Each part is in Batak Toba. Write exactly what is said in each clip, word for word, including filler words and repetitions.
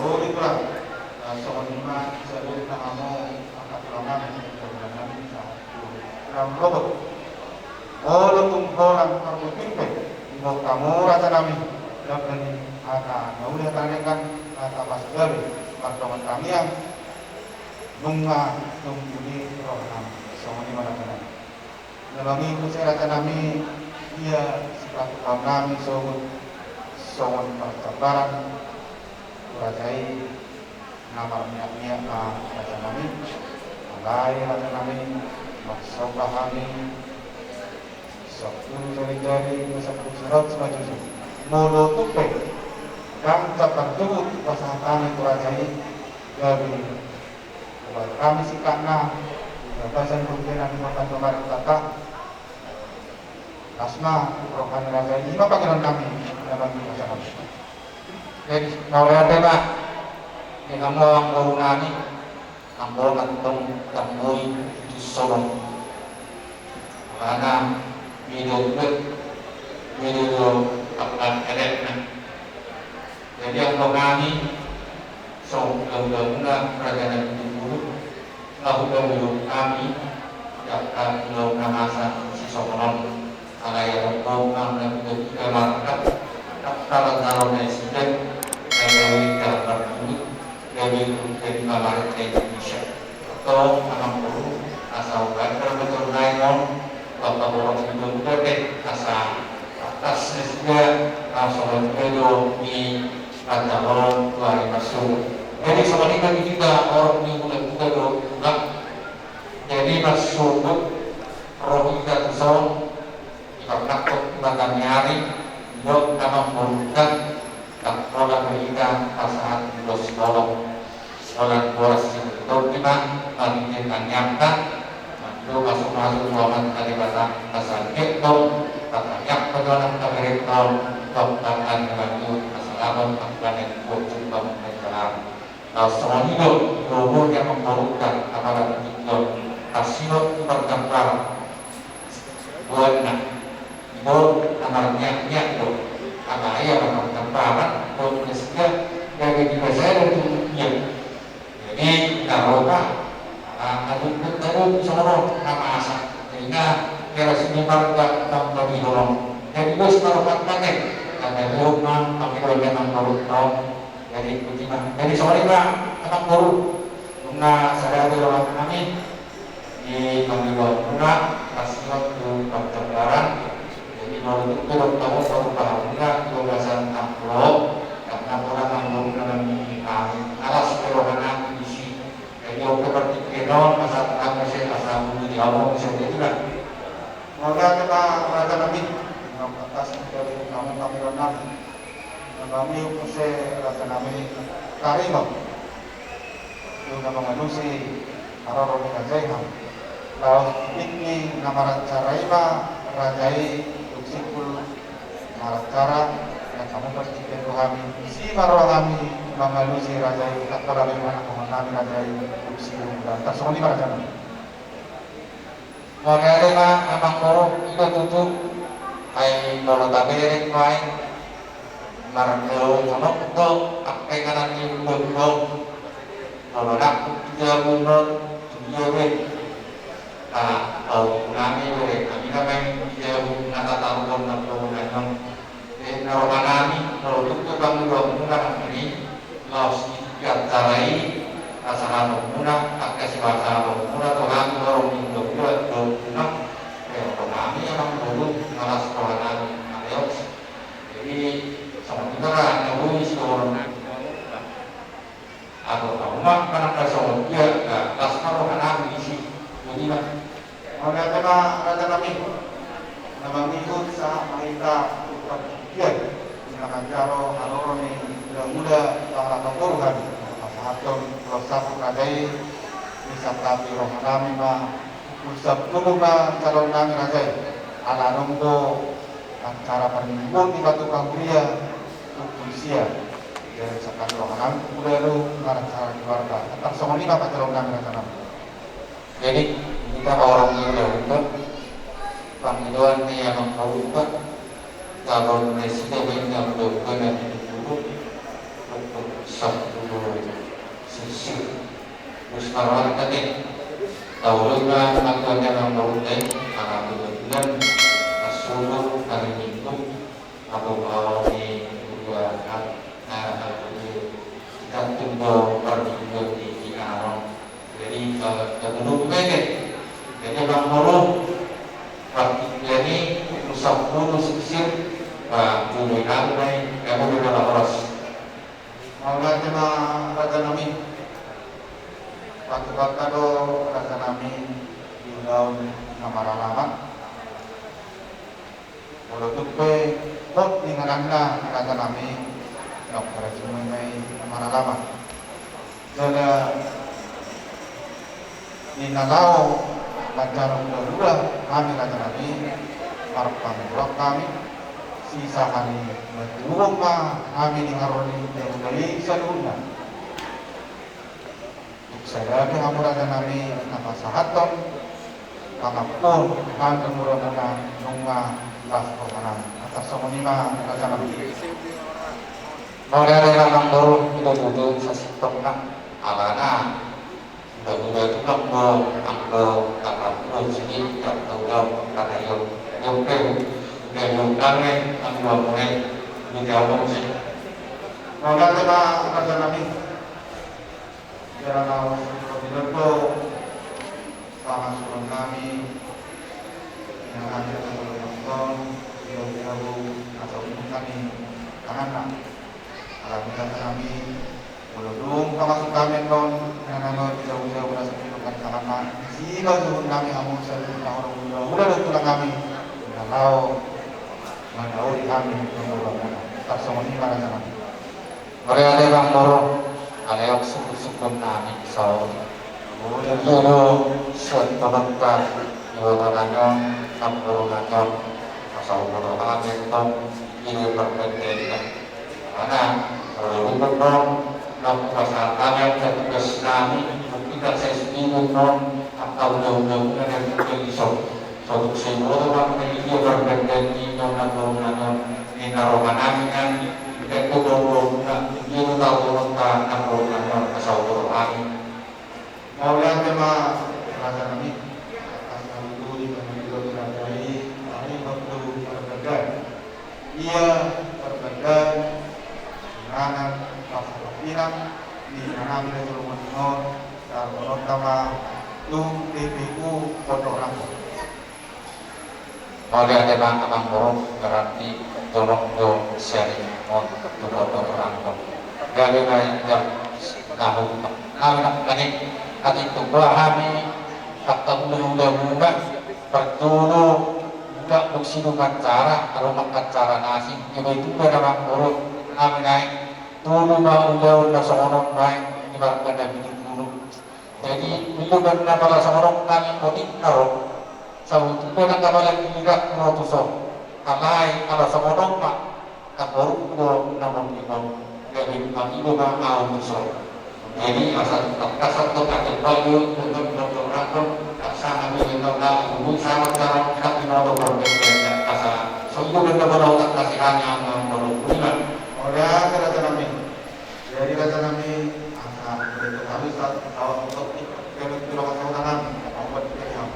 Olo, Tulang. Songon i ma saluhutna hamu angka tulang nami, tulang nami sahat tu na umrobot. Olo, tung holan parbuking pe diboan hamu raja nami, dapot ni hata na uli, hata na denggan, hata pasupasu, mardongan tangiang, nunga tung uli roha nami. Songon i ma raja nami. Na mangihut sai raja nami, ia sipatupaon nami sogot songon parsabaran tu raja i. Na marmiak-miak ma raja nami. Alai raja nami, marsomba hami, sampulu jari-jari, sampulu siratus ma jujur. Molo tung pe ndang jambar jubut pasahat hami tu raja i, gabe hubaen hami singkatna di bagasan rupiah na diboan pamarentanta. Las ma tu roha ni raja i. I ma pangidoan nami, na mangihut raja nami. Jadi, mauliate ma di hamu amang boru nami, amang boru na tong tambui di Solo. Karena video itu Jadi anggo hami songon hulahula muna raja nami Situbulung, laho hulahula hami, jala hulahula na masa sisongon on. Alai adong do hami na piga-piga marga, daptar na ro nasida, na gabe dalan martulut, gabe hulahula di pamarenta Indonesia. Antong amang boru, asa hubaen parboruon nami on, bapak boru hulahula pe, asa atas nasida, na songon i do di pantahonon tu ari marsogot. Jadi songon i do di hita, horong ni hulahula do ulang. Jadi marsogot ro hita tu son, di parnangkok mata ni ari, didok amang boru, ndang pola do hita pasahat ulos holong. Holan boras sititi ma marhite tangiangta, mandok pasu-pasu tu Amanta Debata, asa anggiat do tatangiangkon do anakta berengkon, tu Amanta Debata, asa lam panggabean, uju panggabean. Laos songon i do, lomo ni amang boru, apala di tingki on, tarsingot tu parjambaran. Buatna, didok na marmiak-miak do, alai ia ma parjambaran, didok nasida, gabe di basa do tu ia. Jadi na ro ma, ala na dungkut na dungkut songon on na masa. Jadi na, hera sini marga tong tadi horong. Jadi bos ma ro parpate, na dihut ma, tapi do dia nang baru tong. Jadi ikuti ma. Jadi songon i ma, amang boru. Nunga sada do roha nami di pangidoan muna, tarsingot tu parjambaran. Jadi molo tung pe didok hamu, baru paham muna di bagasan amplop, karena pola nang boru nami, alas pe roha nami disi. Jadi on pe partingkian on, asa nang muse, asa muse di hamu muse, jadi lah. Mauliate ma raja nami, nang atas menjadi namun kami donat. Nang kami muse raja nami taringot tu na mangalusi haroro ni raja i hami. Laos tingki na maracara i ma raja i, duk simpul maracara, nang hamu partingkian tu hami. Disi ma roha nami mangalusi raja i, tak pola memang nami raja i, duk simpul. Tarsongon i ma raja nami. Mauliate ma amang boru, i do tutu. Ai molo tabereng ma i, marmilou sonok do angka inganan ni hulahula on. Molo nangkok tu jabu on, tu dia be. Ai pahompung nami, bereng nami na main tu jabu na tataruhon na hulahula on. Jadi na roha nami, molo tung pe pangidoan muna nangkin i, laos di acara i, pasahaton muna, angka sipasahaton muna tu hami horong ni hulahula dohot inang, eh, roha nami amang boru, na las roha nami, maleos. Jadi songon i ma na boi sidohonon nami. Adong na umak manang na songon dia, na las ma roha nami disi. Jadi ma. Mauliate ma raja nami. Na mangihut sahat ma hita tu partingkian di na manjalo haroro ni hulahula, pala paboru hami pasahathon ulos sampur raja i. Disantabi roha nami ma, ulos sampur ma calon nami raja i. Ala adong do acara parmingguon di Batu Kahuria, tu Pulsia. Jadi santabi roha nami tu hulahula, acara keluarga. Tarsongon i ma panjaloon nami raja nami. Jadi hita horong ni hulahula, pangidoan ni amang boru, calon nasida ma i na hulahula na di dulu, rukun sampulu sisir. Terus marwar tadi. Tahu lu na, amang boru, tadi, karena kebetulan, pas subuh hari Minggu, aku mau di dua, eh, aku di, kita tunggu perminggu di, di Aron. Jadi, eh, kita tunggu dulu, ya. Jadi, amang boru, waktu ini, urusan guru sisir, Pak Guru Inang, ya, aku udah horas. Mauliate ma raja nami. Patupatta do raja nami di ulaon na maralaman. Molo tung pe hot ingananna raja nami, nang raja nami na maralaman. Jala di na laho manjalo hulahula hami raja nami, marpangidoan hami, sisahali matuong ma hami di haroro ni hulahula i saluhutna. Dung sada pe hamu raja nami na pasahathon pangampuon hami mura-mura nunga Pas pokokna, atas songon i ma, raja nami. Mauliate ma amang boru, i do tutu sasintongna, alana. Uda-uda tulang do, anggo talam do, sini, tak tahu do, kata yo, yo, yo, yo, yo, dame, anggo amune, di jauh sih. Mauliate ma, raja nami. Jala na pamasukan nami, na hanya nonton, jauh-jauh, atau nami, tanganna. Alani raja nami, molo dung pamasuk hami annon, na nano jauh-jauh na sapilu kan tanganna, siba suhut nami hamu saluhutna orang uda-uda dohot tulang nami, na laho manauli hami, molo bangunan. Tarsongon i ma raja nami. Mauliate ma amang boru, alai on sungkun-sungkun nami saut. Molo sian tolonta, di boto nami on, namboru nami on, asa huboto hami tong, i do parbandinganna. Alana, molo dung annon, na hupasahat hami angka tugas nami, mungkin na sai sude annon, angka undang-undang na tinggal di son. Saut sai huboto ma angka i do parbandingan ni annon namboru nami on. Ninna roha nami kan, ingkon do borbona, i do tau tolonta namboru nami on, asa huboto hami. Mauliate ma raja nami, atas na didok ni raja i, ai waktu parbandingan. Ia parbandingan, inganan, pasal pinang, di inganan, di inganan, di inganan, di inganan, di inganan, Mauliate ma amang boru, berarti tolong do sharing on tu pondok rangkon. Gabe ma injang nahu nami nangkaning, atik tumba hami angka uda-uda muna parjolo, muna dung sidung acara, adong acara na asing, gabe tumba amang boru nami naeng, tolu ma ulaon na songon on naeng di marga na binutulu. Jadi ulaon na pala songon on nami otik na ro. Saut ulaon na pala giliran ro tu son. Alai pala songon on ma. Namboru do na monding on. Jadi mangido ma au tu son. Jadi asa tangkasan tu kakek bayu untuk dokter rakon. Asa nami minta na hubung sama cara tapi mau dokter asa. So ulaon na pala otak kasih hanya mau dokter. Oda kira kami. Jadi raja nami, asa, betul kami saat awal untuk ikut tulang sahuta nami, mau buat kita jam.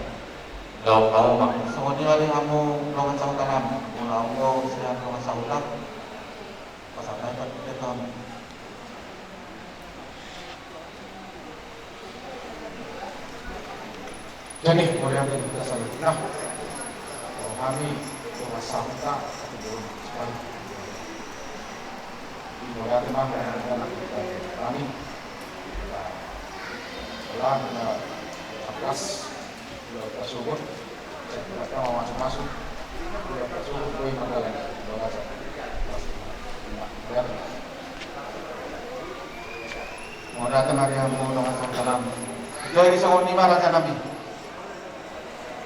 Lau kau mak, songon i ma di hamu tulang sahuta nami, molo au sian tulang sahuta, pasahat hami. Jadi, mauliate ma di hita saluhutna. Rohami, roha sahuta, satu belum sekali. Mauliate ma di hita saluhutna. Kami, telah kita atas, kita suhut, kita mau masuk-masuk, kita suhut, gue makan, kita masuk. Mauliate. Mauliate ma di hamu dongan sahuta nami. Jadi songon i ma raja nami.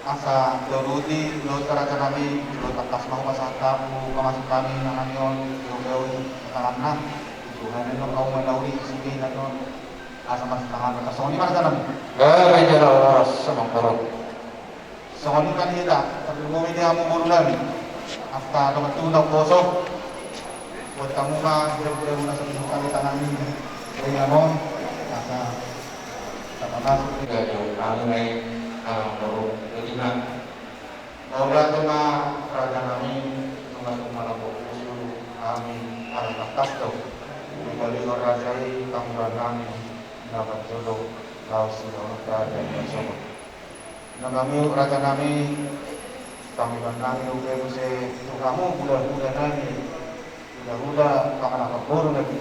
Asa toluti dohot raja nami, dohot tangkas ma hupasahat hamu pamasuk nami na hami on, jauh-jauh tanganna. Tuhan annon au manauli sini annon. Asa masuk tangan, asa songon i ma raja nami. Gabe jala horas amang boru. Songon i ma di hita, tarlumobi di hamu boru nami. Angka dongan tubu na umposo. Buat hamu ma, jauh-jauh na sapilu kali tangan ni. Ringan on, asa, sama masuk. Gabe jala horas amang boru. Jadi ma. Mauliate ma raja nami, nunga tung malambok pusu hami, ala tangkas do. Dipalingon raja i, pangidoan nami, na parjolo, laos sidok raja i na sogot. Na mangido raja nami, pangidoan nami dope muse tu hamu hulahula nami, hulahula panganak boru nami.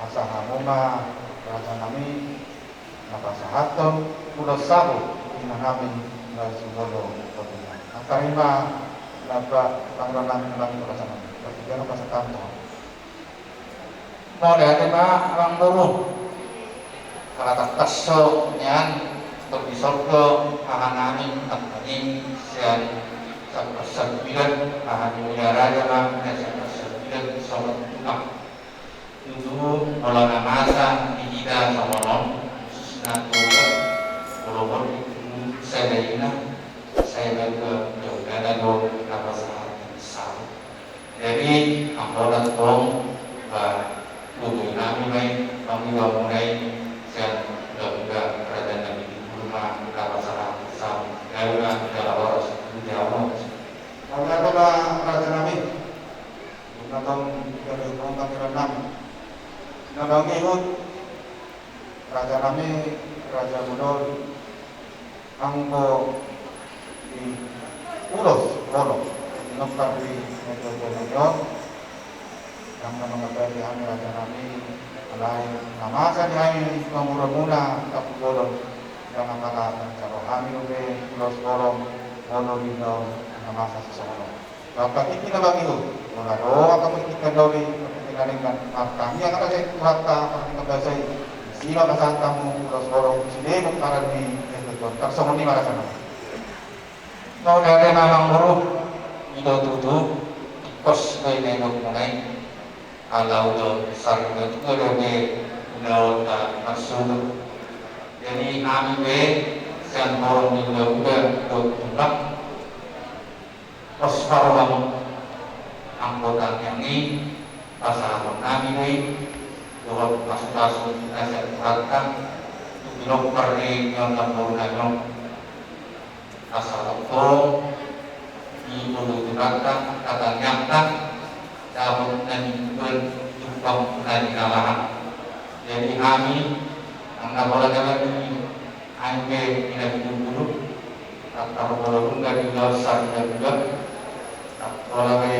Asa hamu ma raja nami, na pasahathon ulos sahat tu inang nami na jumolo. Angka i ma na pangidoan nami na mangido raja nami. Partingkian pasahathon. Mauliate ma amang boru. Ala tangkas do nian, tong di sorga, aha nami, angka nami sian saparsabulan, aha ni uda raja ma, na saparsabulan, songon tulang. Tutu, molo na masa di hita songon on, khususna tu, molo on di tubu, sada ina, sada dua, dua, Jadi, ambo na tong, ba, tutu nami ma i, pangidoan muna i, sian undang-undang kerajaan nami di rumah, na pasahat, sam, gabe ma, jala horas, di jauh. Mauliate ma, raja nami. Dung na tong, gabe huhut pangidoan nami. Na mangihut, raja nami, raja mudol. Anggo di ulos holong, di nomor di meja jolo on, yang na mangabari hami raja nami, alai na masa di hami pamoruonmuna Tampubolon, yang apala manjalo hami dope ulos holong, molo di na masa sisongon on. Angka tingki na mangihut, molo adong angka tingki na doli, tingki na denggan, martangiang ma sai tu Tuhanta, martangiang ma sai, si ma pasahat hamu ulos holong, sude pomparan ni S D T on, tarsongon i ma raja nami. Mauliate ma amang boru, i do tutu, tingkos do i na nidokmuna i, ala ulos saripeon do dope, ulaonta marsogot. Jadi hami pe, sian horong ni ulaonta, dohot tulang, pos ma rohamu, anggo tangiang i, pasahaton nami do i, dohot pasupasu na sian Tuhanta, tu pinompar ni on na boru nami on. Asa tongtong, di ulu Tuhanta, angka tangiangta, dapot na niula, jumpang na nilalahan. Jadi hami, angka bola dalan ni, hami pe, ina di gulu-gulu, Tattaro molo dung gabe ulaon saripeon, tattaro pe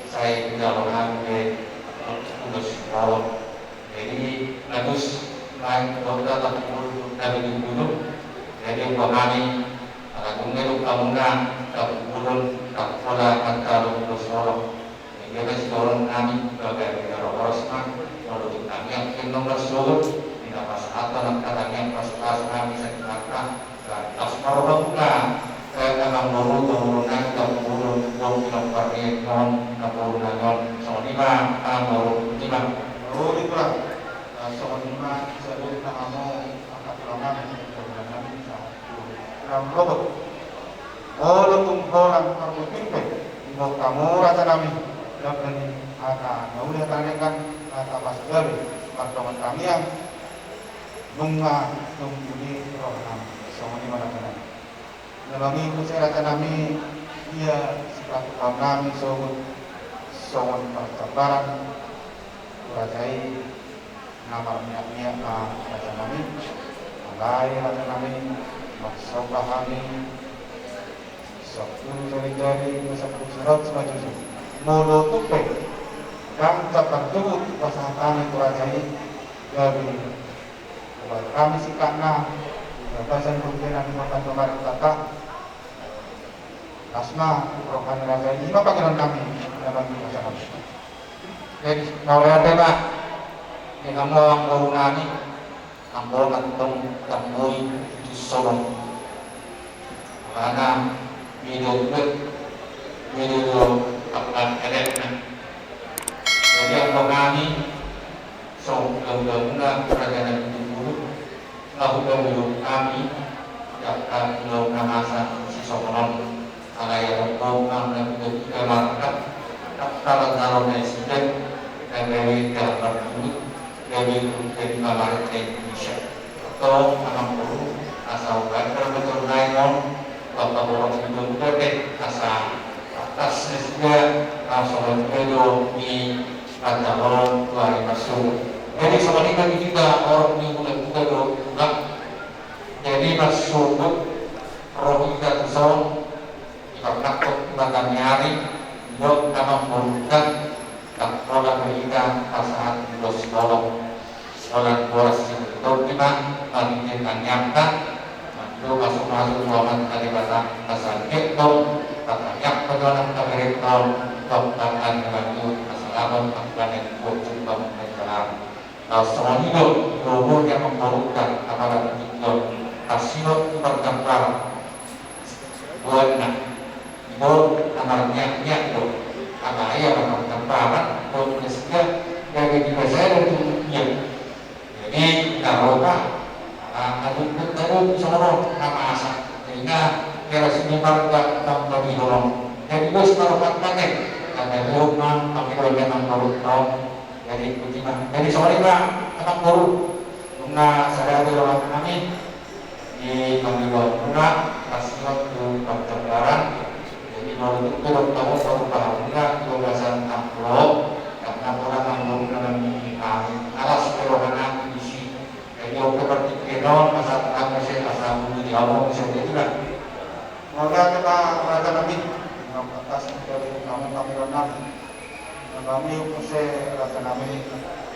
sai dijalo hami be ulos holong. Jadi, bagus, main bola tattaro molo dung gabe di gulu. Jadi, anggo hami, ala dung gabe hamuna, tattaro molo, tattaro, tattaro ulos holong. Jadi, na sitorang nami, bagai di horas ma, molo di tangiang, tingki na marsogot, di na pasahaton angka tangiang pasupasu nami sahat tu Tuhanta, dan pas marroha muna, eh, amang boru, boru nami, boru, boru, boru, boru, boru, boru, boru, songon i ma, amang boru, i ma. Boru, i ma. Songon i ma, saluhutna hamu, angka tulang nami, boru nami, sahat tu na marroha. Molo tung holan parbuting pe, diboan hamu raja nami, dapot ni hata na uli, hata na denggan, hata pasagabe, mardongan tangiang, nunga tung uli roha nami, songon i ma raja nami. Na mangihut muse raja nami, ia sipatupaon nami sogot, songon parjambaran, tu raja i, na marmiak-miak ma raja nami, alai raja nami, marsomba hami, sampulu jari-jari, sampulu siratus ma jujur. Molo tung pe, ndang jambar jujur, pasahat hami tu raja i, gabe, buat hami sikatna, bagasan rupena di makan kemarin kata, las ma, roha ni raja i, i ma pangidoan nami, na mangihut raja nami. Jadi, mauliate ma, di hamu amang boru nami, anggo na tong tambui tu solong. Alana, beda ubat, beda do angka elekna. Jadi, anggo hami, songon ulaon muna, raja nami tu gulu, laho gabe hami, angka ulaon na masa sisongon on. Alai adong do amang na piga-piga marangkat, angka na jalo na sian, na gabe dalan martulut, gabe rukun na marga Indonesia. Tong amang boru, asa ubat berbetul naik on, bapak borok itu udah deh, asa atas juga, langsung aja do di panjang on, dua hari masuk. Jadi, sama ini kan kita orang di bulan juga do, bulan. Jadi, masuk roh kita tu son, Di parnangkok batang ni ari, didok na mamboruhon, ndang pola do hita pasahat ulos holong. Holan boras sitorop i ma, marhite tangiangta, mandok pasu-pasu tu Amanta Debata, asa anggiat do, patangiangkon do anakta berengkon, tong tangan ni Tuhan, asa lamon angka na dibuat jumpang na jala. Laos songon i do, lomo ni amang boruta, apala di tingki on, tarsingot tu partambaran. Buatna, i do na marmiak-miak do, alai ala partambaran, do na sian, gabe di basada tu ia. Jadi, taropa, ala aduk-aduk, taropa songon on, na masa. Jadi, na, Era sini marga tamba di horong. Jadi bos taruh pakai. Karena rumah kami doang memang baru tahu. Jadi kunci mah. Jadi sorry pak, anak baru. Nunga sadari orang kami di kami bawa muna, kasih waktu bertebaran. Jadi baru itu dok tahu baru paham nggak dua belasan amplop. Karena orang yang baru kami alas ke rohana di sini. Jadi oke berarti kenal masa tengah masih asal di awal masih itu kan. Mauliate ma raja nami, na atas dari kamu kami donam. Na mangihut muse raja nami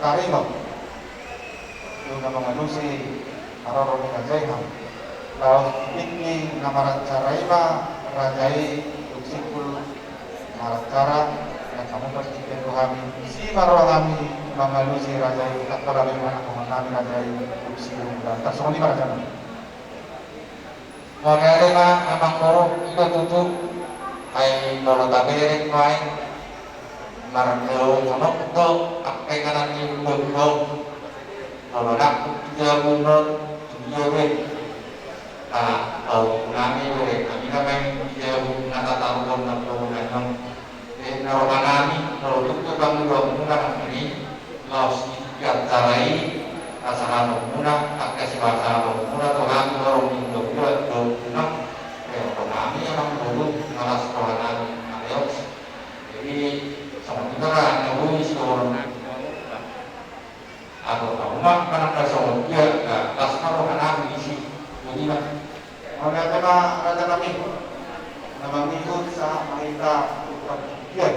tarima. Nunga mangalusi haroro ni raja i hami. Laos tingki na maracara i ma raja i duk simpul maracara na kamu percipian tu hami. Isi ma roha hami mangalusi raja i, tak pola memang anak nami raja i duk si. Tarsongon i ma raja nami. Mauliate ma amangboru, i do tutu. Ai molo tabereng do aek, mardohononku do angka inganan ni ulaon. Molo nangkok tu jabu on, tu dia be. Tahu nami bereng nami na main tu jabu na tataruhon na boru na on. Jadi na roha nami, molo dung pe pangidoanmuna nangkin i, laos di acara i, pasahatonmuna, angka sipasahatonmuna tu hami horong ni ulaula dohot unang, eh, roha nami amangboru, na las roha nami, maleos. Jadi songon i ma ra na boi sidohonon nami. Ago na umak manang na songon dia, na las ma roha nami disi. Jadi na. Mauliate ma raja nami. Na mangihut sahat ma hita tu partingkian.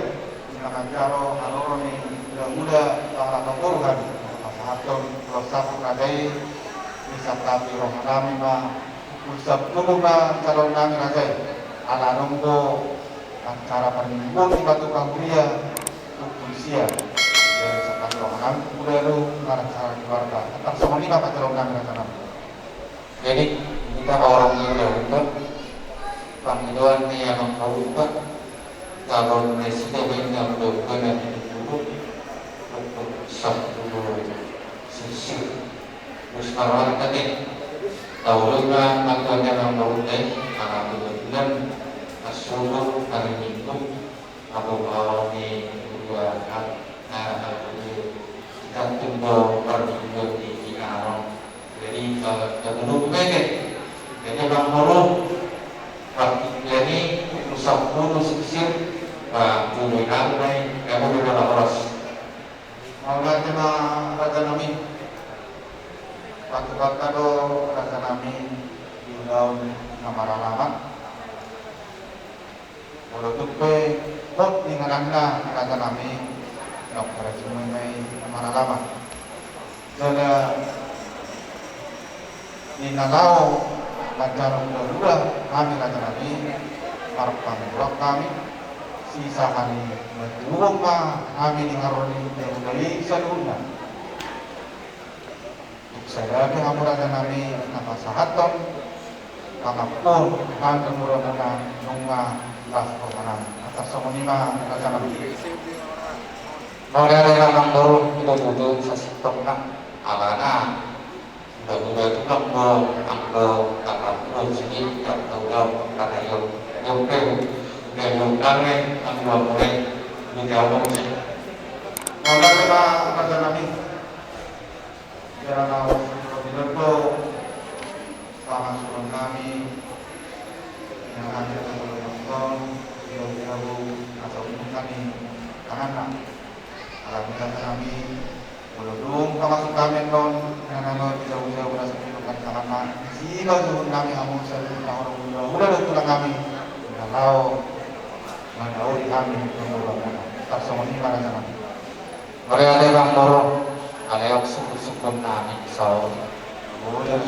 Di na manjalo haroro ni ulaula pangalapan boru hami. Pasahathon ulos saput raja i. Disantapi roha nami ma. Ulos saput ma calon nami raja i. Ala nunggu acara parmingguon di Batu Pangguria, Tumpul Sia. Jadi sekarang roha nami, udah lu ngarang acara keluarga. Tarsongon i ma pacaron nami raja nami. Jadi, kita orang ni ulaula, pangidoan ni amangboru, calon presiden ni ulaula, dan itu dulu, untuk satu sisi. Terus kalau ada tadi, tahu lu kan, aku aja nang mau teh, karena kebetulan, pas subuh hari Minggu, Apo baon ni dua hal, nah, apo di, kita tunggu perminggu di, di Arong. Jadi, eh, kita tunggu pendek. Jadi, bang Moro, waktu jadi, pukul sepuluh sisir, Pak Guru Inang, kamu di dalam horas. Mauliate ma raja nami. Patupanta do raja nami di ulaon na maralaman. Molo tung pe hot ingananna raja nami, nang parajumai na maralaman. Jala di na laho manjalo ulaula hami raja nami, marpangidoan hami, sisahali manjalo ma hami di haroro ni ulaula i saluhutna. Sada pe hamu raja nami na pasahathon pangampuon hami hamu raja nami nunga las roha nami. Tarsongon i ma raja nami. Mauliate ma amangboru, i do tutu sasintongna. Alana udah-udah tu nang do, nang do, nang do sini, nang do, nang do, nang do, nang do, nang do, nang do, nang do, nang do, nang do. Mauliate ma raja nami. Jala na pamasuron nami, na hami na molo nonton, jauh-jauh na saundukan ni tanganna. Alani kata nami, molo dung pamasuk hami annon, na nano jauh-jauh na saundukan ni tanganna. Isi ma suhut nami hamu saluhut na horong ulaula dohot tulang hami. Na laho manauli hami tu ulaula. Tarsongon i ma raja nami. Mauliate ma amangboru, alai suhut-suhut nami saur.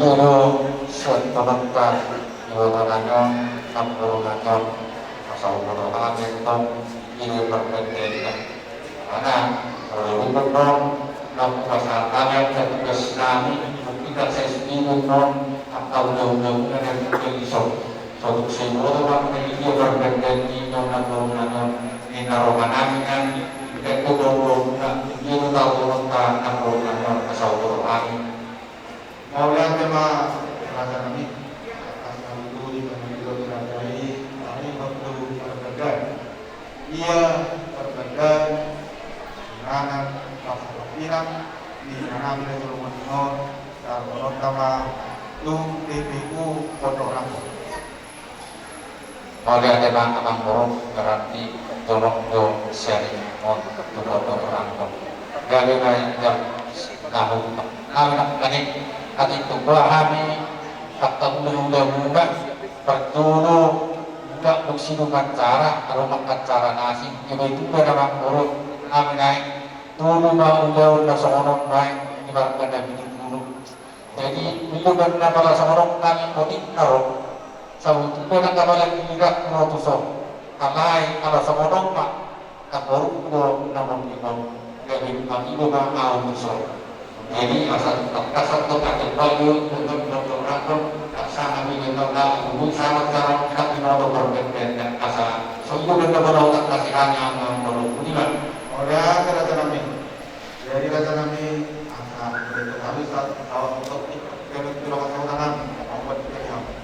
Molo sian tolonta, iwa manangon, amangboru nangon, asa umur hami tong, ini perpendek. Karena, kalau umur tong, nang pasahat hami, tugas nami, mungkin tak saya sendiri tong, atau jauh-jauh, dan yang mungkin di Sotuk siboto ma pe i dia marbanding ni nona boru na nona ni na roha nami nang i pe do boru na i dia do tau tolonta na boru na nona na saur nami. Mauliate ma raja nami. Atas nami tu di pangido ni raja i Parbaikan, inganan, bangsa parpinang, di inganan, di Solomon Timor, tarbonon tama, tung T P U Pondok Ranggon. Mauliate ma amang boru, berarti tolong do sharing on tu Pondok Ranggon. Gabe ma jam nahu. Anak tani, tadi tu buah hami, kata ulu ulu buka, pertulu, buka buksi bukan cara, kalau makan cara nasi, tiba itu pada amang boru, kami naik, tulu ma ulu ulu na songon on naik, di marga na pitu pulu. Jadi, ulu ulu na pala songon on kami, kotik naro, sabutu pada kepala giliran, mau tuso, alai, ala songon on ma, Taboruk do na mangihon, gabe mangido ma ahu tuson. Jadi asa tangkasan do pakai baju untuk nonton rakon, tak sana minggu tau dah, bulu sama cara tak dinoto perben-ben, asa sungguh dan dapat tau tak kasih hanya nang kalau budiman. Oda, raja nami. Jadi raja nami, asa begitu kami saat tahu untuk kita, kita, kita, kita, kita, kita, kita, kita, kita,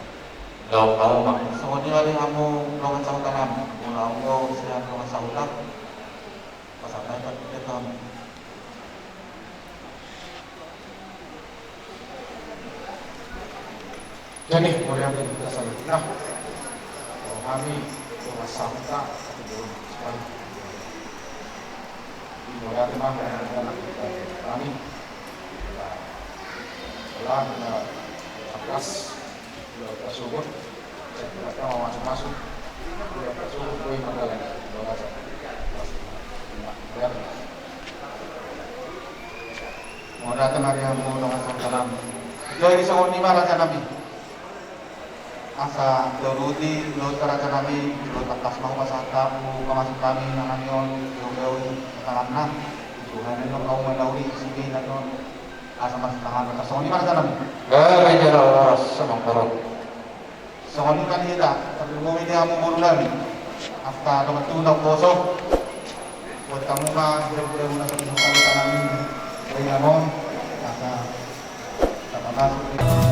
Laho, laho ma. Songon i ma di hamu dongan sahuta nami. Molo au do sian dongan sahuta, pasahat ma i tu hamu. Jadi, mauliate ma di hita saluhutna. Molo hami dongan sahuta, satu bulan sekali. Jadi, mauliate ma di hita saluhutna. Kami, kita, kita, kita, kita, kita, Suhut, kita mau masuk-masuk. Suhut, gue makan lagi. Mau datang hari yang mau dongan salam. Jadi songon i ma raja nami. Asa doruti, doruti raja nami, doruti tangkas mau pasahat hamu, pamasuk hami, nang hami on, jauh-jauh, tanganna. Tuhan yang kau menauri, sini dan on. Asa masuk tangan, asa songon i ma raja nami. Gabe jala horas, amang boru. Songon i ma di hita, tapi bumi di hamu boru nami. Asa dongan tu na poso. Buat hamu ma, buat hamu na satu juta di tangan ini. Beri amon. Asa, asa masuk.